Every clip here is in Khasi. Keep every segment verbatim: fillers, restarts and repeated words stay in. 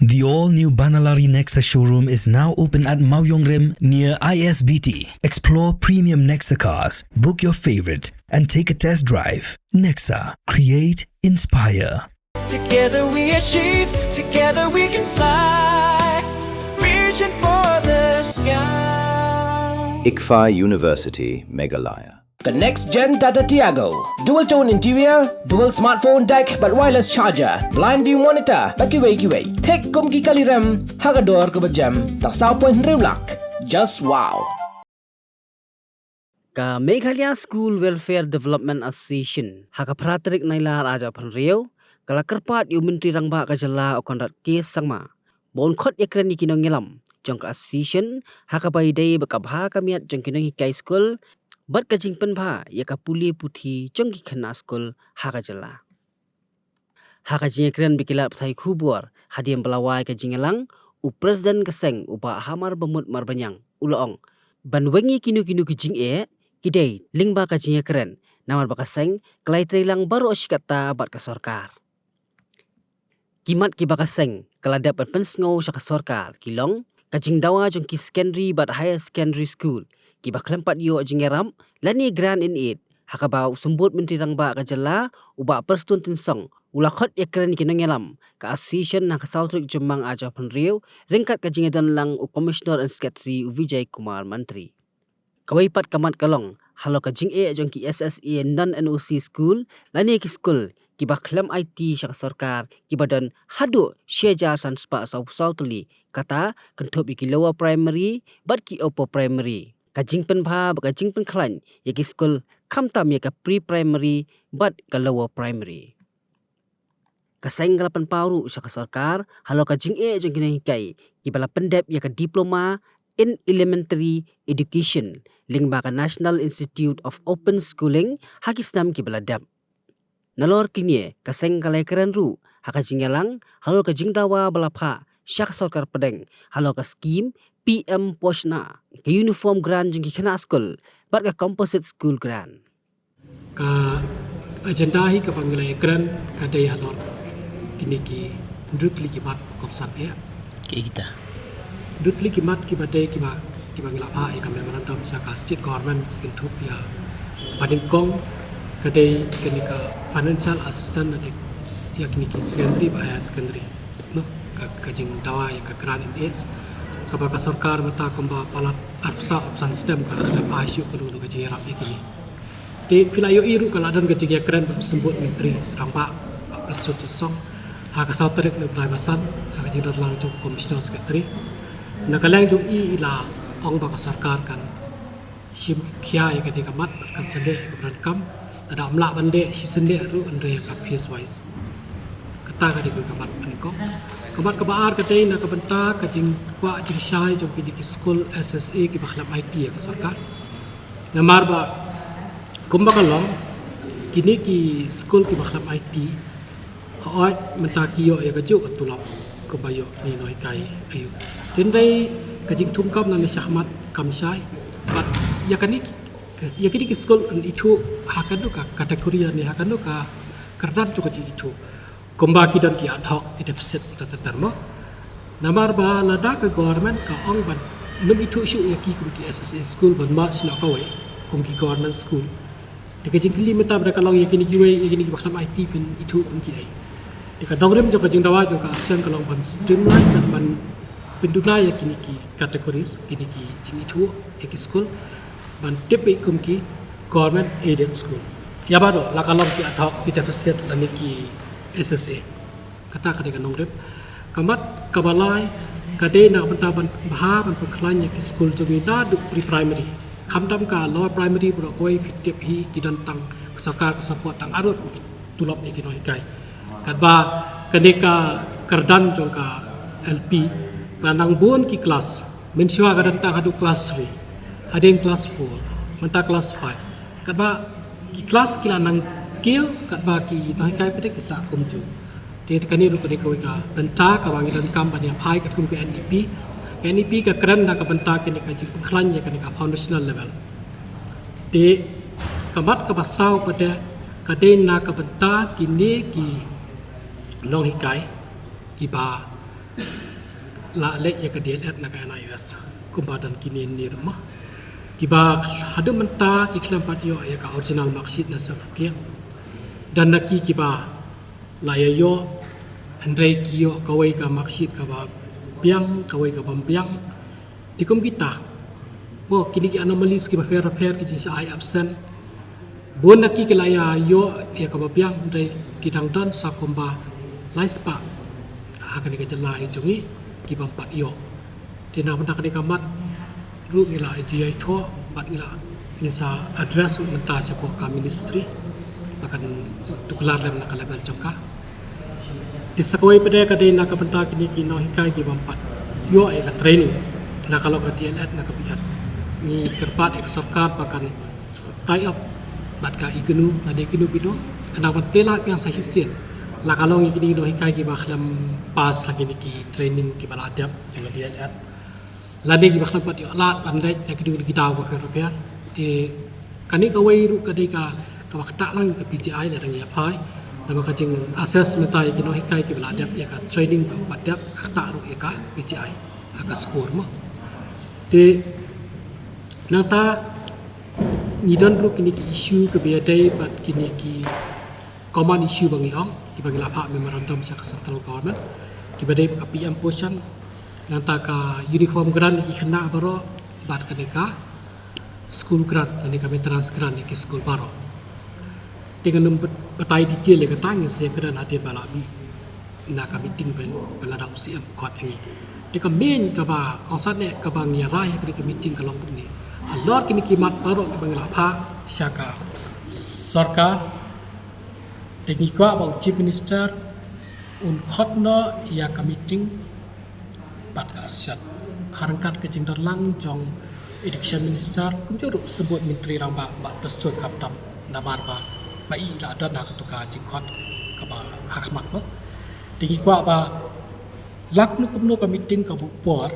The all-new Banalari Nexa showroom is now open at Mawiongrim near I S B T. Explore premium Nexa cars, book your favorite, and take a test drive. Nexa, create, inspire. Together we achieve, together we can fly, reaching for the sky. ICFAI University, Meghalaya. The next gen Tata Tiago. Dual tone interior, dual smartphone deck, bad wireless charger, blind view monitor, bad kiwei kiwei. Thik kum ki kali rem, ha ka dor kaba jem, tang saw point hynriew lak. Just wow. Ka Meghalaya School Welfare Development Association, ha ka phra tarik Nailar arhajar arphew hynriew, ka la kyrpad ïa u Myntri Rangbah ka jylla u Conrad K Sangma ba un khot ïakren ïa ki nongïalam jong ka association, ha kaba ïadei bad ka bha ka miat jong ki nonghikai skul, bad ka jingpynbha ïa ka pule puthi jong ki khynnah skul ha ka jylla. Ha ka jingïakren bad ki lad pathai khubor, hadien ba la wai ka jingïalang, u President ka seng u Bah Hamar Bamut Marbaniang u la ong, ban weng ïa kino kino ki jingeh, ki dei lyngba ka jingïakren, namar ba ka seng ka la ïatreilang baroh shi katta bad ka sorkar. Ki mat kiba ka seng ka la dep ban pynsngew sha ka sorkar ki long ka jingdawa jong ki secondary bad higher secondary school kiba khlem pat ïoh jingïarap lane grant in aid, ha kaba u Symbud Myntri Rangbah ka jylla u Bah Prestone Tynsong u la khot ïakren ïa ki nongïalam ka association ha ka saw tarik Jymmang arhajar arphew hynriew, ryngkat ka jingïadon lang u Commissioner and Secretary u Vijay Kumar Mantri. Kawei pat ka mat ka long halor ka jingeh jong ki S S A non N O C school, lane ki skul kiba khlem aiti sha ka sorkar, kiba don haduh shi hajar san spah saw phew saw tylli, kata kynthup ïa ki lower primary bad ki upper primary. Ka jingpynbha bad ka jingpynkhlaiñ ïa ki skul, khamtam ïa ka pre primary bad ka lower primary. Ka seng ka la pynpaw ruh sha ka sorkar halor ka jingeh jong ki nonghikai kiba la pyndep ïa ka Diploma in Elementary Education lyngba ka National Institute of Open Schooling ha ki snem kiba la dep. Nalor kine, ka seng ka la ïakren ruh ha ka jingïalang halor ka jingdawa ba la phah sha ka sorkar pdeng halor ka skim P M Poshna, ka uniform grant jong ki khynnah skul bad ka composite school grant. Ka agenda hi kaba ngi la ïakren ka dei halor kine ki hynriew tylli ki mat, kong san ïa ki kita. Hynriew tylli ki mat kiba dei kiba, kiba ngi la phah ïa ka memorandum sha ka state government, ki kynthup ïa ba nyngkong ka dei kane ka financial assistance ïa kine ki secondary bad higher secondary. No, ka, ka jingdawa ïa ka grant in aid kaba ka sorkar mynta kumba palat arphew saw arphew san snem ka khlem ai shuh kano kano ka jingïarap ïa kine. Te phi la ïohi ruh ka la don ka jingïakren bad u Symbud Myntri Rangbah, Bah Prestone Tynsong, ha ka saw tarik u bnai ba san, ha ka jingdon lang jong u Commissioner Secretary. Na ka liang jong i, i la ong ba ka sorkar kan shim khia ïa kane ka mat bad kan sa leh ïa ka pyndonkam, lada ym lah ban leh shisien leh ruh hynrei ha ka phase wise. Kata ka dei ka mat ba nyngkong. Ka mat kaba ar ka dei na ka bynta ka jingkwah jingshai jong kine ki skul S S A kiba khlem aiti ïa ka sorkar. Namar ba kumba ka long, kine ki skul kiba khlem aiti, hooid mynta ki ïoh ïa kajuh ka tulop kumba ïoh kine ki nonghikai aiu. Hynrei ka jingthung kam lane shakhmat kam shai. Bad ïa kane ki, ïa kine ki skul yn ithuh ha kano ka category lane ha kano ka kyrdan jong ka jingithuh. Kumba ki don ki ad hoc, ki deficit, ta ta termo. Namar ba lada ka government ka ong ban nym ithuh shuh ïa ki kum ki S S A school ban merge noh kawei kum ki government school. Te ka jingkylli mynta ba da ka long ïa kine kiwei, ïa kine kiba khlem aiti phin ithuh kum ki ei. Te ka dongrim jong ka jingdawa jong ka ASEAN ka long ban streamline, ban, ban pynduna ïa kine ki categories, kine ki jingithuh ïa ki skul ban tip beit kum ki government aided school. Ïa baroh, la ka long ki ad hoc, ki deficit lane ki S S A. Kata ka dei ka nongrim. Ka mat kaba lai ka dei na ka bynta ban bha ban pynkhlaiñ ïa ki skul jong ngi naduh pre primary. Khamtam ka lower primary baroh kawei phi tip hi ki don tang ka sorkar ka support tang arngut ki tulop ïa ki nonghikai. Katba kane ka kyrdan jong ka L P ka nang bun ki klas. Mynshuwa ka don tang haduh klas three, hadien klas four, mynta klas five. Katba ki klas ki la nang kiew, katba ki nonghikai pat ki sah kumjuh. Te kane ruh ka dei kawei ka bynta kaba ngi donkam ban ïa phai katkum ka N E P. Ka N E P ka kren na ka bynta kane ka jingpynkhlaiñ ïa kane ka foundational level. Te ka mat kaba saw pat ka dei na ka bynta kine ki nonghikai kiba la leh ïa ka D L Ed na ka N I O S kumba don kine ne ruh mo. Kiba haduh mynta ki khlem pat ïoh ïa ka original marksheet na certificate. Don na ki kiba la ïa ïoh, hynrei ki ïoh kawei ka marksheet kaba biang, kawei kaba ym biang. Te kum kita, mo, kine ki anomalies kiba pher pher, ki jingshah ai absent. Bun na ki ki la ïa ïoh ïa kaba biang, hynrei ki dang don sa kumba lai spah ha kane ka jylla hi jong ngi kiba ym pat ïoh. Te na bynta kane ka mat ruh ngi la ju ïai thoh bad ngi la, ngin sa address ruh mynta shapoh ka ministry ba kan tuklar lem na ka level jong ka. Te sa kawei pat de ka dei na ka bynta kine ki nonghikai kiba ym pat ïoh ïa ka training, la ka long ka D L Ed, la ka B Ed. Ngi kyrpad ïa ka sorkar ba kan tie up bad ka I K N U, lane kino kino, khnang ban plie lad biang sa shisien, la ka long ïa kine ki nonghikai kiba khlem pass ha kine ki training kiba la dep jong ka D L Ed, lane kiba khlem pat ïoh lad ban leit na kine ki daw bapher bapher. Te kane kawei ruh ka dei ka, kaba ktah lang ïa ka P G I, lada ngi ïa phai, namar ka jing assess mynta ïa ki nonghikai kiba la dep ïa ka training ba ym pat dep, ka ktah ruh ïa ka P G I ha ka score mo. Te nangta ngi don ruh kine ki issue kiba ïadei bad kine ki common issue ba ngi ong, kiba ngi la phah memorandum sha ka central government, kiba dei bad ka P M Poshan, nangta ka uniform grant ïa ki khynnah baroh, bad kane ka school grant, kane ka maintenance grant ïa ki school baroh. Te ngan ym bat-, batai detail ïa kata, ngin sa ïakren hadien ba la mih na ka meeting ban, ba lada u C M u khot ïa ngi. Te ka main kaba kongsan eh kaba ngi ïa rai ha kane ka meeting ka long kumne. Halor kine ki mat baroh kiba ngi la phah sha ka sorkar, te ngi kwah ba u Chief Minister un khot noh ïa ka meeting bad ka association ha ryngkat ka jingdon lang jong Education Minister, kumjuh ruh Symbud Myntri Rangbah Bah Prestone Khamtam, namar ba ma i la don ha kato ka jingkhot kaba ha khmat mo. Te ngi kwah ba la kumno kumno ka meeting ka buh por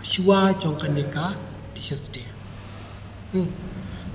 shuwa jong kane ka Teachers' Day. Hmm.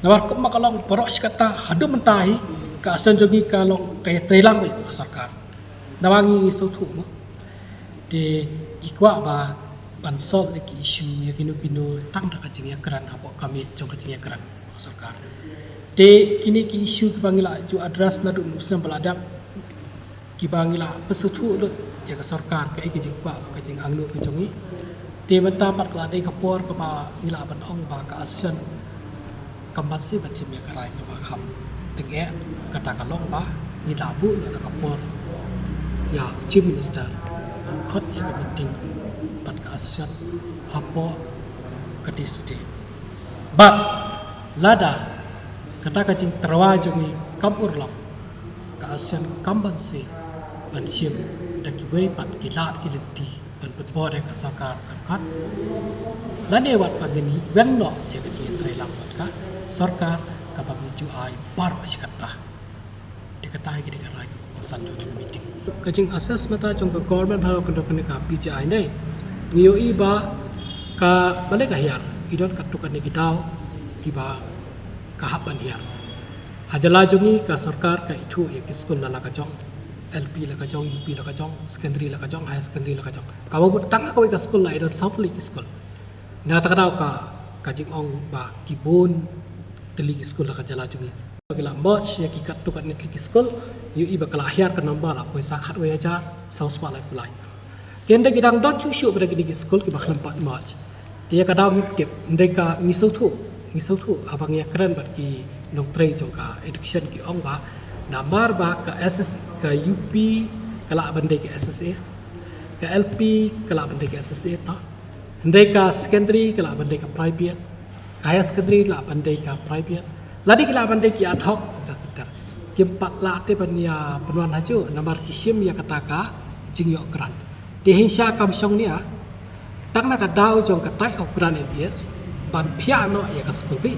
Namar kumba ka long baroh shi katta haduh mynta hi, ka association jong ngi ka long ka ïatreilang beit bad ka sorkar. Namar ngi sngewthuh mo. Te ngi kwah ba ban solve ïa ki issue ïa kino kino tang da ka jingïakren hapoh ka miej jong ka jingïakren bad ka sorkar. Te kine ki issue kiba ngi la ju address naduh u snem ba la dep, kiba ngi la pynsngewthuh lut ïa ka sorkar kaei ka jingkwah, ka jingangnud ka jong ngi. Te mynta pat ka la dei ka por kaba ngi lah ban ong ba ka association kam banse ban shim ïa ka rai kaba kham tyngeh, kata ka long ba ngi la buh noh da ka por ïa u Chief Minister ban khot ïa ka meeting bad ka association hapoh ka Teachers' Day. Bad lada kata ka jingtyrwa jong ngi kam urlong, ka association kam banse ban shim da kiwei pat ki lad ki lynti ban pynbor ïa ka sorkar kan khot, lane wat ba ngin ïeng noh ïa ka jingïatreilang bad ka sorkar kaba ngi ju ai baroh shi katta. Te kata hi ka dei ka rai kaba kongsan jong ka meeting. Ka jing assess mynta jong ka government halor kane ka P G I ne, ngi ïohi ba ka, balei ka hiar, ki don katto katne ki daw kiba ka hap ban hiar. Ha jylla jong ngi ka sorkar ka ithuh ïa ki skul la la ka jong, L P la ka jong, U P la ka jong, secondary la ka jong, higher secondary la ka jong. Kaba mut tang ha kawei ka skul la i don saw tylli ki skul. Na kata ka daw ka, ka jingong ba ki bun tylli ki skul ha ka jylla jong ngi. Ba ki la merge ïa ki katto katne tylli ki skul, ïohi ba ka la hiar ka number la poi sa khatwei hajar saw spah laiphew lai. Te ynda ki dang don shuh shuh bad kine ki skul kiba khlem pat merge. Te ïa ka daw ngim tip, ynda ka ngi sngewthuh, ngi sngewthuh haba ngi ïakren bad ki nongtrei jong ka education ki ong ba namar ba ka S S, ka U P ka lah ban dei ka S S A, ka L P ka lah ban dei ka S S A ta. Hynrei ka secondary ka lah ban dei ka private, ka higher secondary lah ban dei ka private, lane ki lah ban dei ki ad hoc, da ki ter. Kim pat lah te ban ïa pynwan hajuh namar ki shim ïa kata ka jingïoh grant. Te hynrei kam shong nia tang na ka daw jong ka type of grant it is ban phiah noh ïa ka school fee.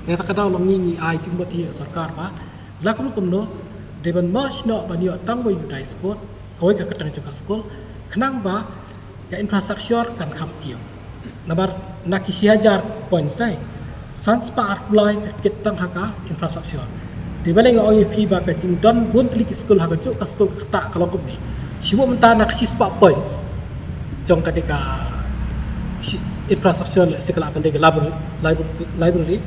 Nangta ka daw long ngi ngi ai jingmut ïa ka sorkar ba la kumno kumno dei ban merge noh ban ïoh tang ba u dai school, kawei ka kyrteng jong ka school, khnang ba ka infrastructure kan kham kiew. Namar na ki shi hajar points dei, san spah arphew lai ka kit tang ha ka infrastructure. Te balei nga ong ïa phi ba ka jingdon bun tylli ki skul ha kajuh ka skul ka ktah ka long kumne. Shibun mynta na ka shispah points jong ka dei ka shi-, infrastructure, lehse ka lah ban dei ka library, library, library.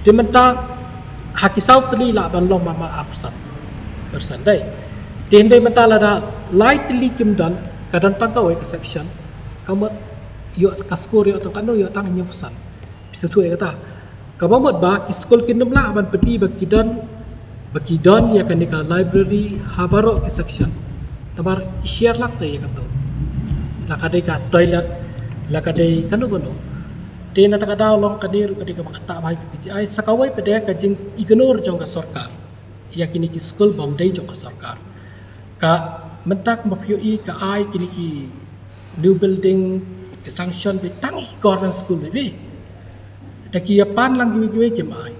Te mynta ha ki saw tylli lah ban long marmar arphew san percent dei. Te hynrei mynta lada lai tylli kim don, ka don tang kawei ka section, ka mut ïoh ka score ïoh tang kano, ïoh tang hynñiew percent. Phi sngewthuh ïa kata? Kaba mut ba ki skul kin ym lah ban pyni ba ki don, ba ki don ïa kane ka library ha baroh ki section. Namar ki share lang te ïa kato. La ka dei ka toilet, la ka dei kano kano. Te na kata ka daw long kane ruh ka dei kaba ktah bha ïa ka P G I, sa kawei pat de ka jing-ignore jong ka sorkar ïa kine ki skul bym dei jong ka sorkar. Ka mynta kumba phi ïohi ka ai kine ki new building, ka sanction beit tang ïa ki government school beit. Da ki ïa pan lang kiwei kiwei kim ai.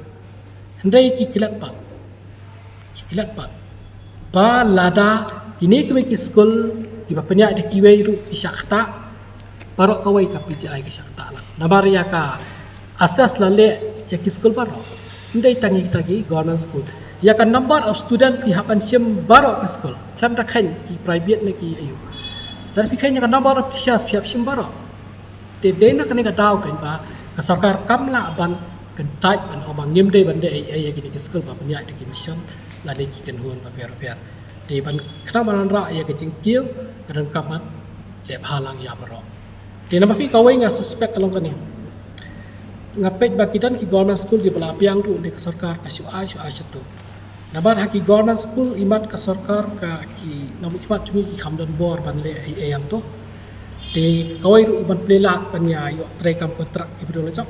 Hynrei ki klet pat. Ki klet pat ba lada kine kiwei ki skul kiba pynïaid da kiwei ruh ki shah ktah, baroh kawei ka P G I ka shah ktah lang. Namar ïa ka assess la leh ïa ki skul baroh. Ym dei tang ïa kita ki government school. Ïa ka number of student phi hap ban shim baroh ki skul. Khlem da kheiñ ki private ne ki aïu. Lada phi kheiñ ïa ka number of teachers phi hap shim baroh. Te dei na kane ka daw kein ba ka sorkar kam lah ban kyntait ban ong ba ngim dei ban dei ei ei ïa kine ki skul ba pynïaid da ki mission lane ki kynhun bapher bapher. Te ban khnang ban wanrah ïa ka jingkiew ka donkam ban leh bha lang ïa baroh. Te namar phi kawei nga suspect ka long kane. Nga peit ba ki don ki government school kiba la biang ruh ne ka sorkar ka shu ai shu ai shatu. Namar ha ki government school imat ka sorkar ka ki, namar imat jong ngi ki kham don bor ban leh ei ei hangto. Te kawei ruh ban plie lad ban ïa ïoh treikam kontrak ki briew la jong.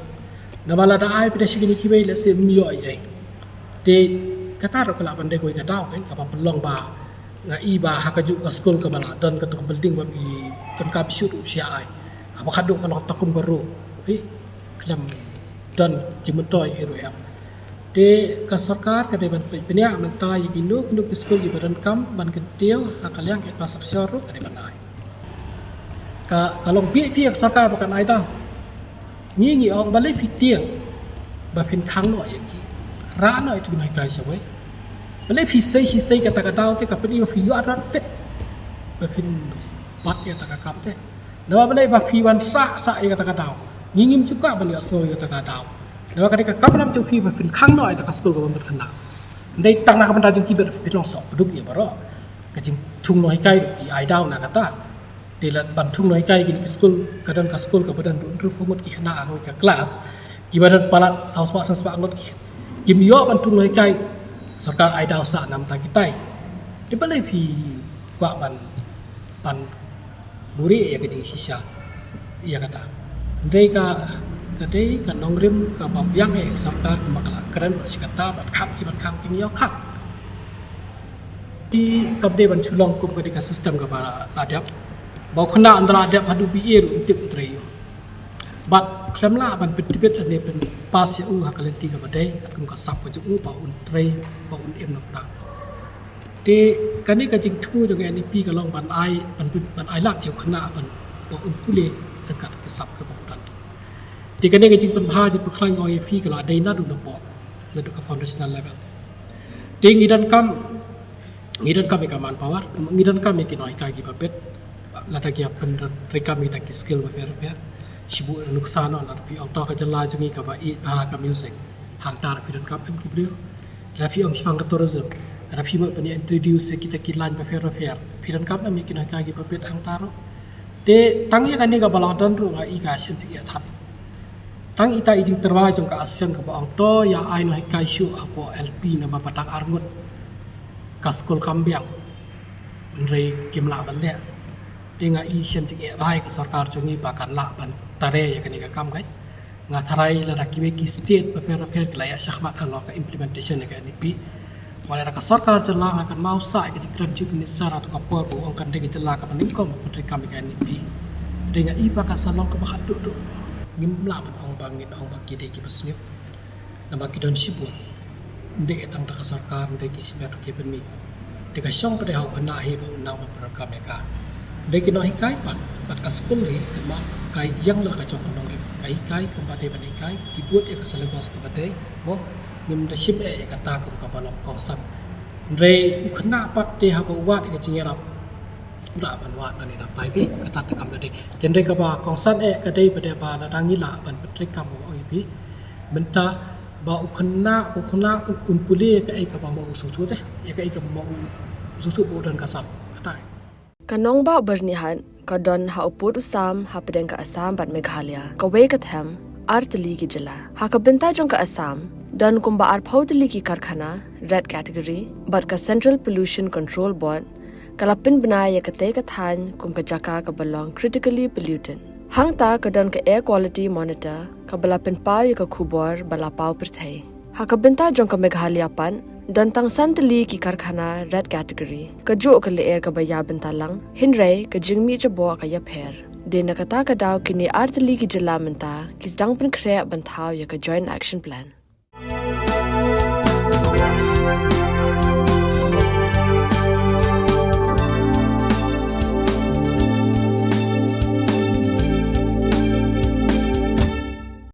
Namar lada ai phi da shi kine kiwei lehse ym ïoh ei ei. Te kata ruh ka lah ban dei kawei ka daw kein kaba pynlong ba nga i ba ha kajuh ka skul kaba la don kato ka building ba i donkam shuh ruh sha ai. Haba ka dei ka long tang kum ka ruh. Phi khlem don jingmyntoi ei ruh em. Te ka sorkar ka dei ban pynïaid mynta ïa kino kino ki skul kiba donkam ban kyntiew ha ka liang infrastructure ruh ka dei ban ai. Ka, ka long bih phi ïa ka sorkar ba kan ai daw. Ngi ngi ong balei phi tieng ba phin khang noh ïa ki. Rah noh ïa ki nonghikai shawei. Balei phi sei shi sei kata ka daw te ka pyni ba phi ïoh rat fit ba phin bat ïa kata ka kam te. Namar balei ba phi wan sah sah ïa kata ka daw. Ngi ngim ju kwah ban ïohsngew ïa kata ka daw. Namar ka dei ka kam lam jong phi ba phin khang noh ïa kata ka skul kaba mut khynnah. Hynrei tang na ka bynta jong ki ba phi long soh pduk ïa baroh. Ka jingthung nonghikai ruh i ai daw na kata. Te lada ban thung nonghikai kine ki skul ka don ka skul kaba don hynriew phew ngut ki khynnah ha kawei ka klas. Kiba don palat saw spah san spah ngut ki, kim ïoh ban thung nonghikai. Sorkar ai daw sah na bynta kitai. Te balei phi kwah ban ban buhrieh ïa ka jingshisha ïa kata. Dei ka, ka dei ka nongrim kaba biang ïa ka sorkar kumba ka la kren bad shi katta bad khang shi bad khang, kin ïoh khang. Te kam dei ban shu long kum ka dei ka system kaba la dep ba u khynnah ynda la dep haduh B A ruh ym tip u trei ïoh. Bad khlem lah ban pyntbit lane pynpass ïa u ha ka lynti kaba dei katkum ka sap ka jong u ba un trei ba un im nangta. Te kane ka jingthmu jong ka N E P ka long ban ai, ban, ban ai lad ïa u khynnah ban, ba un pule ryngkat ka sap kaba u don. Te kane ka jingpynbha jingpynkhlaiñ ong ïa phi ka la dei naduh napoh, naduh ka foundational level. Te ngi donkam, ngi donkam ïa ka manpower, ngi donkam ïa ki nonghikai kiba bit. Lada ki ïa pyntreikam ïa kita ki skill bapher bapher. Shibun nuksa noh, lada phi ong to ka jylla jong ngi kaba ïeit bha ka music. Hangta ruh phi donkam em ki briew. Lada phi ong shaphang ka tourism, lada phi mut ban ïa introduce ïa kita ki line bapher bapher, phi donkam em ïa ki nonghikai kiba bit hangta ruh. Te tang ïa kane kaba la don ruh nga i ka shem jingeh thap. Tang ita i jingtyrwa jong ka association kaba ong to ïa ai nonghikai shuh hapoh L P namar ba tang arngut ka skul kam biang. Hynrei kim lah ban leh. Te nga i shem jingeh bha ïa ka sorkar jong ngi ba kan lah ban tare ïa kane ka kam kai. Nga tharai lada kiwei ki state bapher bapher ki la ïa shah khmat halor ka implementation ïa ka N E P. Wat lada ka sorkar jylla nga kynmaw sah ïa ka jingkren Chief Minister ha ka por ba u ong kan dei ka jylla kaba nyngkong ban treikam ïa ka N E P. Te nga i ba ka sa long kaba haduh duh. Ngim lah ban ong ba ngin ong ba ki dei kiba sngewthuh. Namar ki don shibun. Ym dei tang da ka sorkar, ym dei ki shimet ki pynmih. Te ka shong pat de ha u khynnah hi ba un nang ban pyndonkam ïa ka. Ym dei ki nonghikai pat, bad ka skul hi, kynmaw ka ïeng la ka jong ka nongrim. Ka hikai kumba dei ban hikai, ki bud ïa ka syllabus kaba dei, mo, ngim da shim eh ïa kata kum kaba long kongsan. Hynrei u khynnah pat te haba u wad ïa ka jingïarap. Lah ban wad lane nangtai phi, kata te kam da dei. Hynrei kaba kongsan eh ka dei ba dei ba lada ngi lah ban pyntreikam, ong ïa phi, mynta ba u khynnah, u khynnah un, un pule ïa kaei kaba ma u sngewthuh te, ïa kaei kaba ma u sngewthuh ba u don ka sam. Kata. Ka nongbah Byrnihat ka don ha u pud u sam hapdeng ka Assam bad Meghalaya, kawei ka them ar tylli ki jylla. Ha ka bynta jong ka Assam, don kumba arphew tylli ki karkhana red category, bad ka Central Pollution Control Board ka la pynbna ïa katei ka thaiñ kum ka jaka kaba long critically polluted. Hangta ka don ka Air Quality Monitor kaba la pynpaw ïa ka khubor ba la paw pyrthei. Ha ka bynta jong ka Meghalaya pat, don tang san tylli ki karkhana red category. Kajuh ka lyer kaba ïa bynta lang, hynrei ka jingmih jaboh ka ïapher. Dei na kata ka daw kine ar tylli ki jylla mynta ki sdang pynkhreh ban thaw ïa ka Joint Action Plan.